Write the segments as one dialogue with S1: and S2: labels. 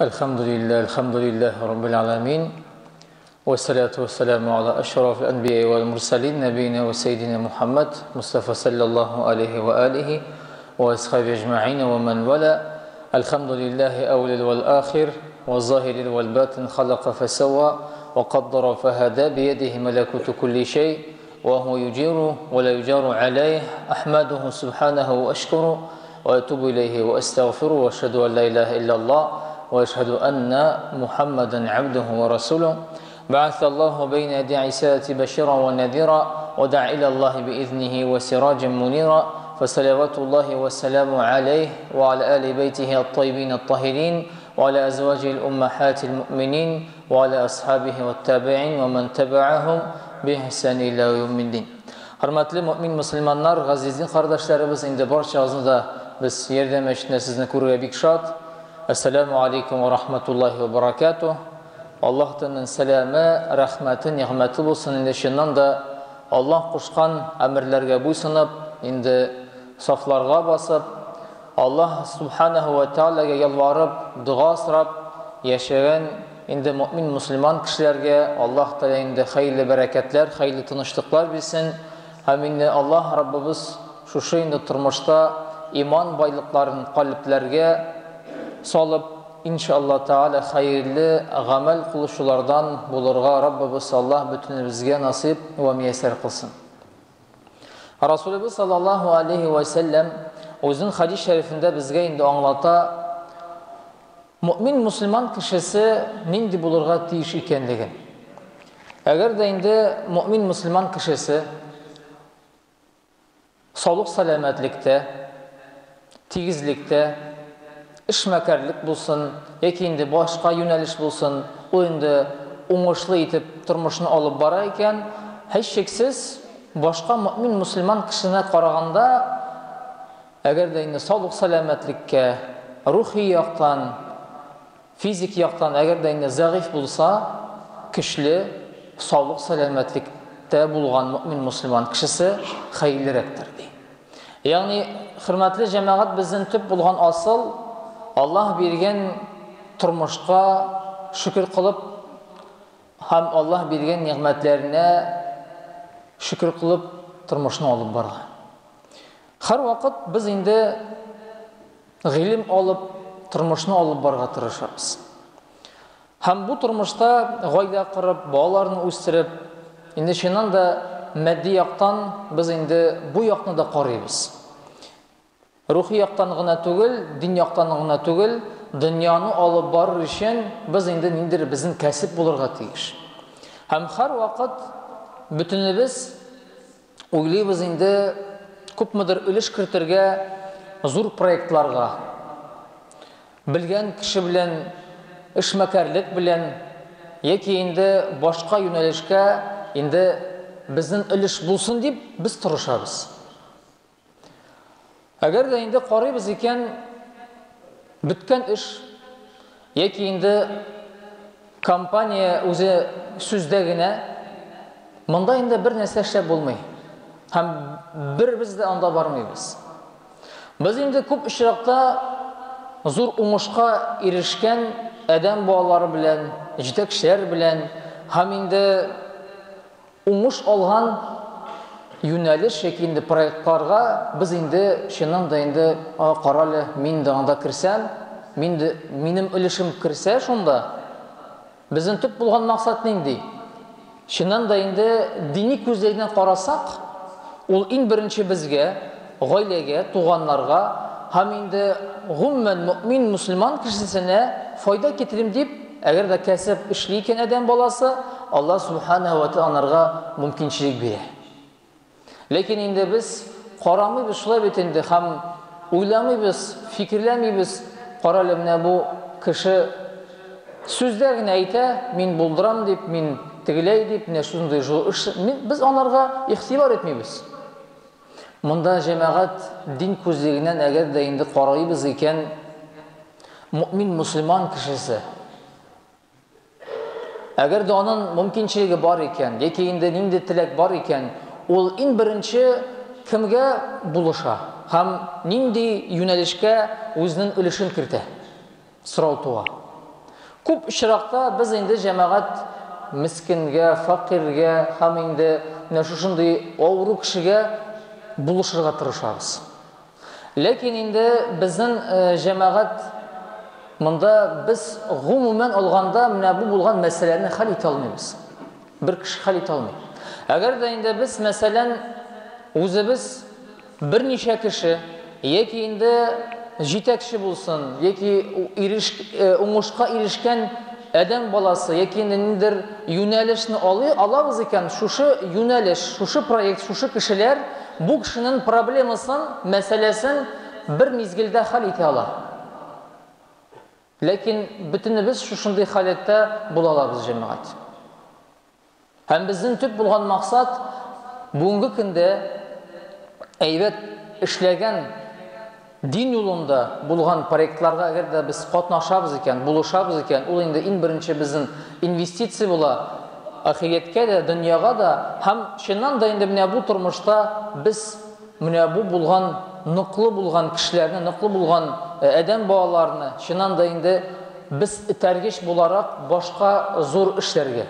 S1: Әлхәмдүлилләһ, әлхәмдүлилләһ раббил аламин. Вассалату вассаламу ала ашрафил анбияи вал мурсалин набийна ва саййидина Мухаммад Мустафа саллаллаху алейхи ва алихи ва асхаби ажмаин ва ман вала. Әлхәмдүлилләһи әүвәлил вал ахир ва заһирил вал батин халака фасавва ва каддара фахада биядихи малакуту кулли шай ва хуа юджиру ва ла юджару алейх. Ахмадуху субханаху ва ашкуру ва атубу илейхи ва астагфиру ва ашхаду ан ла илаха иллаллах ва ашхаду анна Мухаммадан абдуху ва расулух. بعث الله بين يدي عيسى بشيرا ونذيرا ودعا إلى الله بإذنه وسراجا منيرا فصلوات الله والسلام عليه وعلى آل بيته الطيبين الطاهرين وعلى أزواجه الأمهات المؤمنين وعلى أصحابه والتابعين ومن تبعهم بإحسان إلى يوم الدين. Hörmətli mümin müsəlmanlar, əziz qardaşlarımız, indi barçanızı da biz yerdə məşqdə sizni görməyə bik şad. Esselamu aleykum və rahmetullahi və barakatuh. Allah'tan selamı, rahmeti, nimeti bulsun. Indi şundan da Allah qoşqan əmrlərə buysunub, indi saflarga basıb, Allah subhanahu ve teala'ya yalvarıp, dua sorab, yaşayan indi mümin müsəlman kişilərə Allah Teala indi xeyirli bərəkətlər, xeyirli tınışlıqlar bilsin. Həm indi Allah Rabbimiz şuşu indi turmuşda iman baylıqlarını qalblərə salıb, İnşallah Teala hayırlı amel kılışlardan bulurğa Rabbimiz Allah bütünümüzge nasip ve müyesser kılsın. Resulullah sallallahu aleyhi ve sellem özünün hadis-i şerifinde bizge indi anlata mümin müsəlman kişisi nindi bulurğa tiyiş ikenligin. Eğer de indi mümin müsəlman kişisi sağlık salametlikte, tigizlikte, işməkarlik bulsun, yoki indi boshqa yo'nalish bo'lsin, u indi o'ngishli etib turmushini olib borar ekan, hech shaksiz boshqa mo'min musulmon kishiga qaraganda agarda indi sog'lik salomatlikka, ruhiy yoqdan, fizik yoqdan agarda indi zaif bo'lsa, kuchli sog'lik salomatlikda bo'lgan mo'min musulmon kishisi xayrliroqdir deydi. Ya'ni hurmatli jamoat, bizning tub bo'lgan asl Allah bergan turmushga shukr qilib, ham Allah bergan ne'matlarına shukr qilib turmushni olib borgan. Har vaqt biz endi g'ilm olib turmushni olib borga tirishamiz. Ham bu turmushda g'oyla qurib, bolalarni o'stirib, endi shundan da maddiy yoqdan biz endi bu yoqni da qaraymiz. Ruhiy yoqdan g'ina tugul, din yoqdan g'ina tugul, dunyoni olib borish uchun biz endi nindir bizning kasb bo'lirga tegish. Ham har vaqt butunimiz o'ylaymiz endi ko'pmidir ulush kiritirga zo'r proyektlarga, bilgan kishi bilan ishmakarlik bilan yoki endi boshqa yo'nalishga endi bizning ulush bo'lsin deb biz tirishamiz. Agarda endi qaraymiz ekan, bitgan ish yoki endi kompaniya o'zi so'zdagina bunda endi bir narsa ishlab bo'lmay. Ham bir biz de unda bormaymiz. Biz endi ko'p ishroqda zo'r o'ngishga erishgan odam bolalari bilan, yetakchilar bilan ham endi o'ngish olgan yo'nalish yoki endi proyektlarga biz endi shundan da endi qarali, men de unda kirsam, men de menim ulushim kirsa shunda bizning tub bo'lgan maqsad nindi? Shundan da endi diniy ko'zlikdan qarasak, u eng birinchi bizga, oilaga, tug'anlarga ham endi umuman mo'min musulmon kishisine foyda keltirim deb agarda kasb ishlayotgan odam bolasi Alloh subhanahu va taologa mumkinchilik beradi. Lekin endi biz qaramaymiz, shulay bit endi ham o'ylamaymiz, fikrlamaymiz. Qarali, mana bu kishi so'zlarni ayta, men bo'ldiram deb, men tigilay deb, mana shunday ish, biz ularga e'tibor etmaymiz. Bunda jamoat din ko'zligidan agarda endi qaraymiz ekan, mo'min musulmon kishisi agarda uning mumkinchiligi bor ekan yoki endi nindi tilak bor ekan, ul eng birinchi kimga bo'lisha ham nindi yo'nalishga o'zining ulushini kirita. So'rov tug'a. Күп очракта без инде җәмәгать мескенгә, фәкыйрьгә һәм инде менә шушындый авыру кешегә булышырга тырышабыз. Ләкин инде безнең җәмәгать монда без гомумән алганда менә бу булган мәсьәләне хәл итә алмыйбыз. Бер кеше хәл итә алмый. Әгәр дә инде без, мәсәлән, үзебез берничә кеше яки инде җитәкче булсын, яки иреш, уңышка ирешкән адәм баласы, яки инде ниндидер юнәлешне алы, алабыз икән, шушы юнәлеш, шушы проект, шушы кешеләр бу кешенең проблемасын, мәсьәләсен бер мизгелдә хәл итә ала. Ләкин бөтенебез шушындый халәттә була алабыз, җәмәгать. Һәм безнең төп булган максат бүгенге көндә әйбәт эшләгән дин юлында булган проектларга әгәр дә без катнашабыз икән, булышабыз икән, ул инде иң беренче безнең инвестиция була ахирәткә дә, дөньяга да һәм чыннан да инде менә бу тормышта без менә бу булган ныклы булган кешеләрне, ныклы булган адәм балаларны чыннан да инде без этәргеч буларак башка зур эшләргә.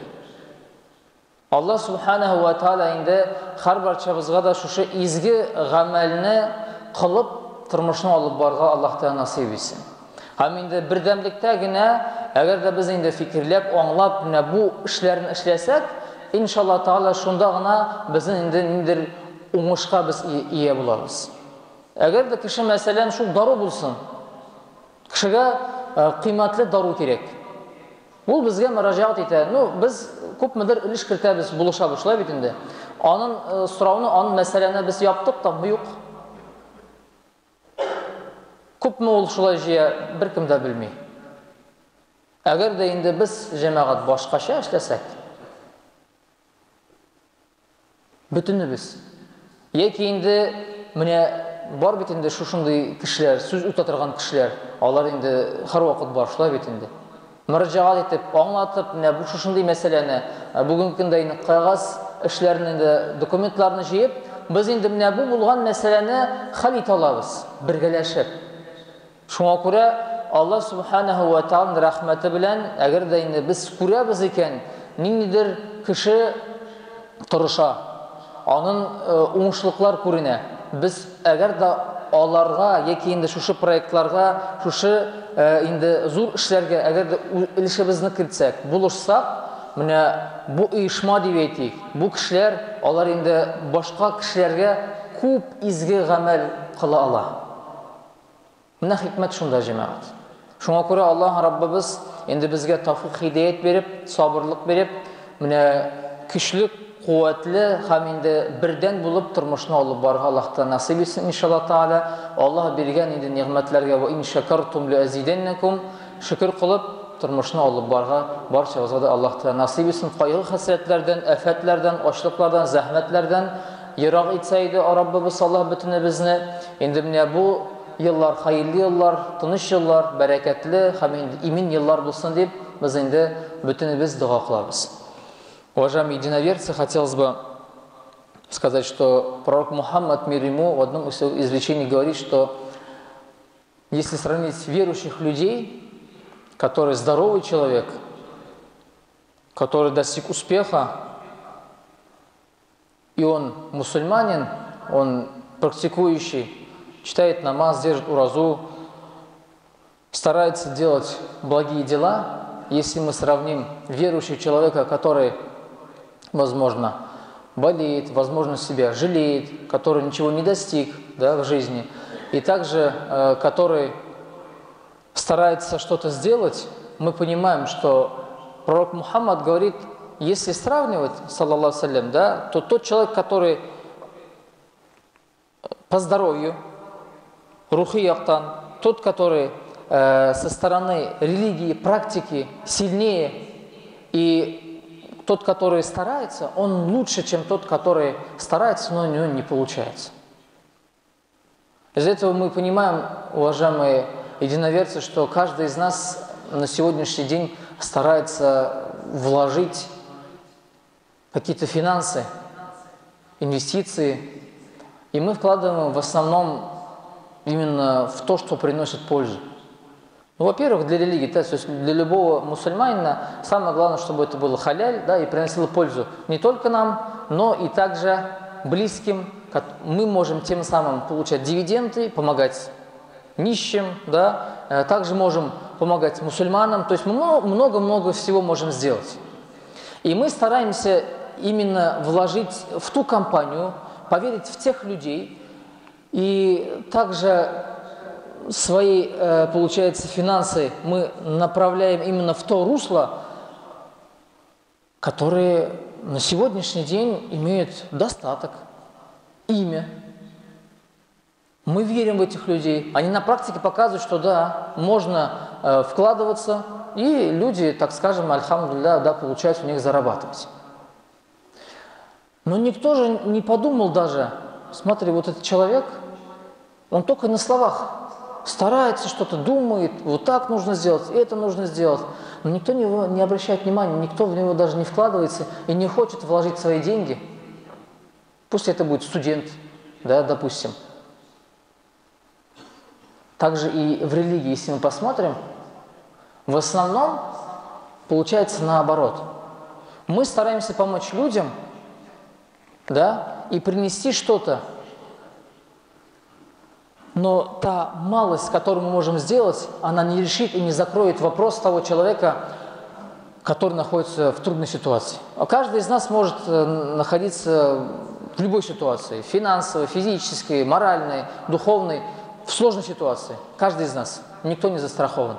S1: Алла Субханаһу ва Тааля инде һәрбарчабызга да шушы изге гамәлне кылып тормышны алып барырга Аллаһ Тәгалә насыйп итсен. Һәм инде бердәмлектә генә, әгәр дә без инде фикерләп, аңлап менә бу эшләрне эшләсәк, иншалла Тәгалә шунда гына безнең инде ниндидер уңышка без ия булабыз. Әгәр дә кеше, мәсәлән, шул дару булсын, кешегә кыйммәтле дару кирәк. Ул безгә мөрәҗәгать итә. Ну, без күпмедер өлеш кертәбез, булышабыз, шулай бит инде. Анын сорауны, анын мәсьәләне без яптык та, юк. Күпме ул шулай җыя, беркем дә белми. Әгәр дә инде без җәмәгать башкача эшләсәк, бөтенебез. Яки инде менә бар бит инде шушындый кешеләр, сүз үтә торган кешеләр, алар инде һәрвакыт бар, шулай бит инде. Мөрәҗәгать итеп, аңлатып, менә бу шушындый мәсьәләне, бүгенге көндә инде кәгазь эшләрен инде документларны җыеп, без инде менә бу булган мәсьәләне хәл итә алабыз, бергәләшеп. Шуңа күрә Аллаһ Субханаһу ва Тааляның рәхмәте белән, әгәр дә инде без күрәбез икән, ниндидер кеше тырыша, анын уңышлыклар күренә. Без әгәр дә аларга яки инде шушы проектларга, шушы инде зур эшләргә әгәр дә өлешебезне кертсәк, булышсак, менә бу оешма дип әйтик, бу кешеләр, алар инде башка кешеләргә күп изге гамәл кыла ала. Менә хикмәт шунда, җәмәгать. Шуңа күрә Аллаһ Раббыбыз инде безгә тәүфыйк һидәят биреп, сабырлык биреп, менә көчле, куәтле һәм инде бердән булып тормышны алып барырга Аллаһ Тәгалә насыйп итсен, иншалла Тәгалә. Аллаһ биргән инде нигъмәтләргә ва ин шакартум ла азиданнакум шөкер кылып тормышны алып барырга барчабызга да Аллаһ Тәгалә насыйп итсен. Кайгы-хәсрәтләрдән, афәтләрдән, ачлыклардан, зәхмәтләрдән ерак итсә иде Раббыбыз Аллаһ бөтенебезне. Инде менә бу еллар хәерле еллар, тыныч еллар, бәрәкәтле һәм инде имин еллар булсын дип без инде бөтенебез дога кылабыз. Уважаемые единоверцы, хотелось бы сказать, что пророк Мухаммад, мир ему, в одном из своих изречений говорит, что если сравнить верующих людей, который здоровый человек, который достиг успеха, и он мусульманин, он практикующий, читает намаз, держит уразу, старается делать благие дела, если мы сравним верующего человека, который, возможно, болеет, возможно, себя жалеет, который ничего не достиг, да, в жизни, и также, который старается что-то сделать, мы понимаем, что пророк Мухаммад говорит, если сравнивать, саллаллаху алейхи, да, то тот человек, который по здоровью, рухи яктан, тот, который со стороны религии, практики сильнее, и тот, который старается, он лучше, чем тот, который старается, но у него не получается. Из этого мы понимаем, уважаемые единоверцы, что каждый из нас на сегодняшний день старается вложить какие-то финансы, инвестиции, и мы вкладываем в основном именно в то, что приносит пользу. Ну, во-первых, для религии, да, то есть для любого мусульманина самое главное, чтобы это было халяль, да, и приносило пользу не только нам, но и также близким. Мы можем тем самым получать дивиденды, помогать нищим, да, также можем помогать мусульманам, то есть мы много-много всего можем сделать. И мы стараемся именно вложить в ту компанию, поверить в тех людей, и также свои, получается, финансы мы направляем именно в то русло, которые на сегодняшний день имеют достаток, имя. Мы верим в этих людей. Они на практике показывают, что да, можно вкладываться, и люди, так скажем, альхамдулилля, да, получается у них зарабатывать. Но никто же не подумал даже, смотри, вот этот человек, он только на словах старается, что-то думает, вот так нужно сделать, это нужно сделать. Но никто на него не обращает внимания, никто в него даже не вкладывается и не хочет вложить свои деньги. Пусть это будет студент, да, допустим. Также и в религии, если мы посмотрим, в основном получается наоборот. Мы стараемся помочь людям, да, и принести что-то, но та малость, которую мы можем сделать, она не решит и не закроет вопрос того человека, который находится в трудной ситуации. А каждый из нас может находиться в любой ситуации, финансовой, физической, моральной, духовной, в сложной ситуации. Каждый из нас, никто не застрахован.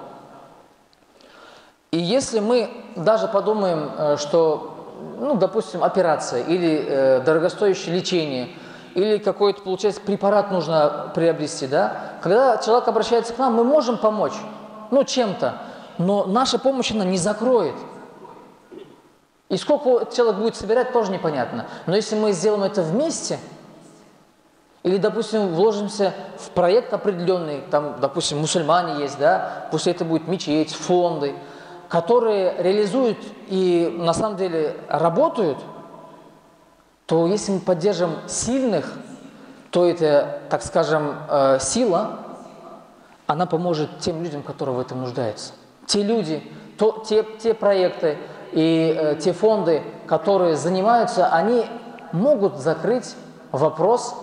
S1: И если мы даже подумаем, что, ну, допустим, операция или дорогостоящее лечение, или какой-то, получается, препарат нужно приобрести, да? Когда человек обращается к нам, мы можем помочь, ну, чем-то, но наша помощь, она не закроет. И сколько человек будет собирать, тоже непонятно. Но если мы сделаем это вместе, или, допустим, вложимся в проект определенный, там, допустим, мусульмане есть, да, пусть это будет мечеть, фонды, которые реализуют и на самом деле работают, то если мы поддержим сильных, то это, так скажем, сила, она поможет тем людям, которые в этом нуждаются. Те люди, те проекты и те фонды, которые занимаются, они могут закрыть вопрос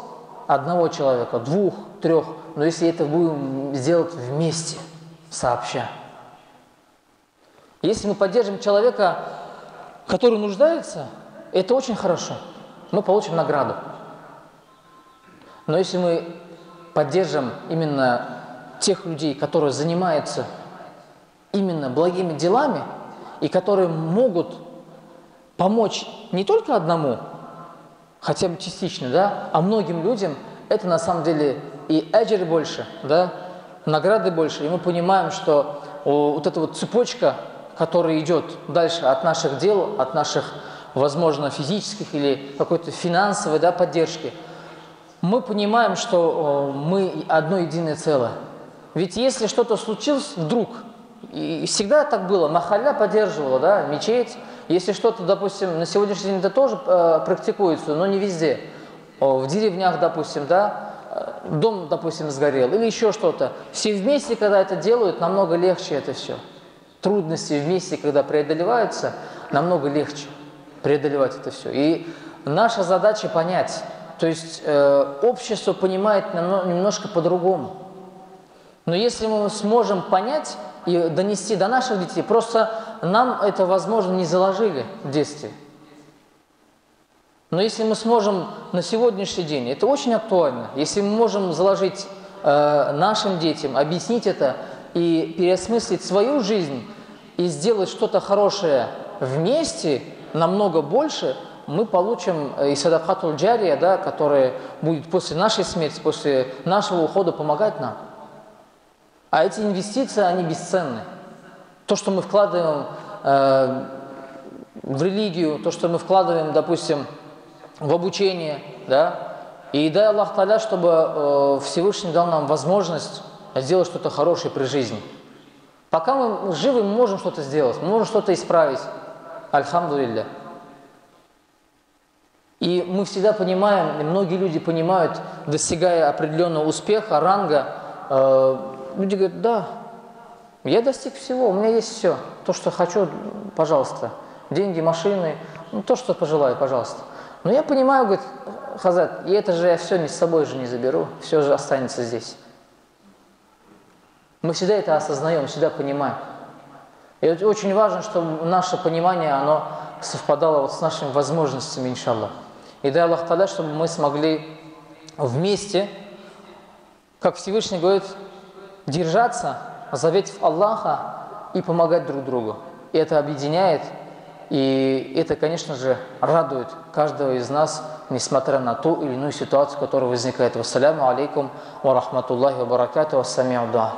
S1: одного человека, двух, трех, но если это будем сделать вместе, сообща. Если мы поддержим человека, который нуждается, это очень хорошо. Мы получим награду. Но если мы поддержим именно тех людей, которые занимаются именно благими делами и которые могут помочь не только одному, хотя бы частично, да, а многим людям, это на самом деле и аджр больше, да, награды больше. И мы понимаем, что вот эта вот цепочка, которая идет дальше от наших дел, от наших, возможно, физических или какой-то финансовой, да, поддержки, мы понимаем, что мы одно единое целое. Ведь если что-то случилось вдруг, и всегда так было, махалля поддерживала, да, мечеть, если что-то, допустим, на сегодняшний день это тоже практикуется, но не везде. В деревнях, допустим, да, дом, допустим, сгорел или еще что-то. Все вместе, когда это делают, намного легче это все. Трудности вместе, когда преодолеваются, намного легче преодолевать это все. И наша задача понять, то есть общество понимает немножко по-другому. Но если мы сможем понять и донести до наших детей, просто нам это, возможно, не заложили в детстве. Но если мы сможем на сегодняшний день, это очень актуально, если мы можем заложить нашим детям, объяснить это и переосмыслить свою жизнь и сделать что-то хорошее вместе, намного больше, мы получим и садакатуль джария, да, которая будет после нашей смерти, после нашего ухода помогать нам. А эти инвестиции, они бесценны. То, что мы вкладываем в религию, то, что мы вкладываем, допустим, в обучение, да, и дай Аллах Тааля, чтобы Всевышний дал нам возможность сделать что-то хорошее при жизни. Пока мы живы, мы можем что-то сделать, мы можем что-то исправить. Альхамдулилля. И мы всегда понимаем, и многие люди понимают, достигая определенного успеха, ранга, люди говорят, да, Я достиг всего, у меня есть все. То, что хочу, пожалуйста. Деньги, машины, ну, то, что пожелаю, пожалуйста. Но я понимаю, говорит, Хазрат, и это же я все не с собой же не заберу, все же останется здесь. Мы всегда это осознаем, всегда понимаем. И очень важно, чтобы наше понимание, оно совпадало вот с нашими возможностями, иншаллах. И дай Аллах Та'аля, чтобы мы смогли вместе, как Всевышний говорит, держаться заветов Аллаха и помогать друг другу. И это объединяет, и это, конечно же, радует каждого из нас, несмотря на ту или иную ситуацию, которая возникает. Вассаляму алейкум ва рахматуллахи ва баракату, ассамиу дуа.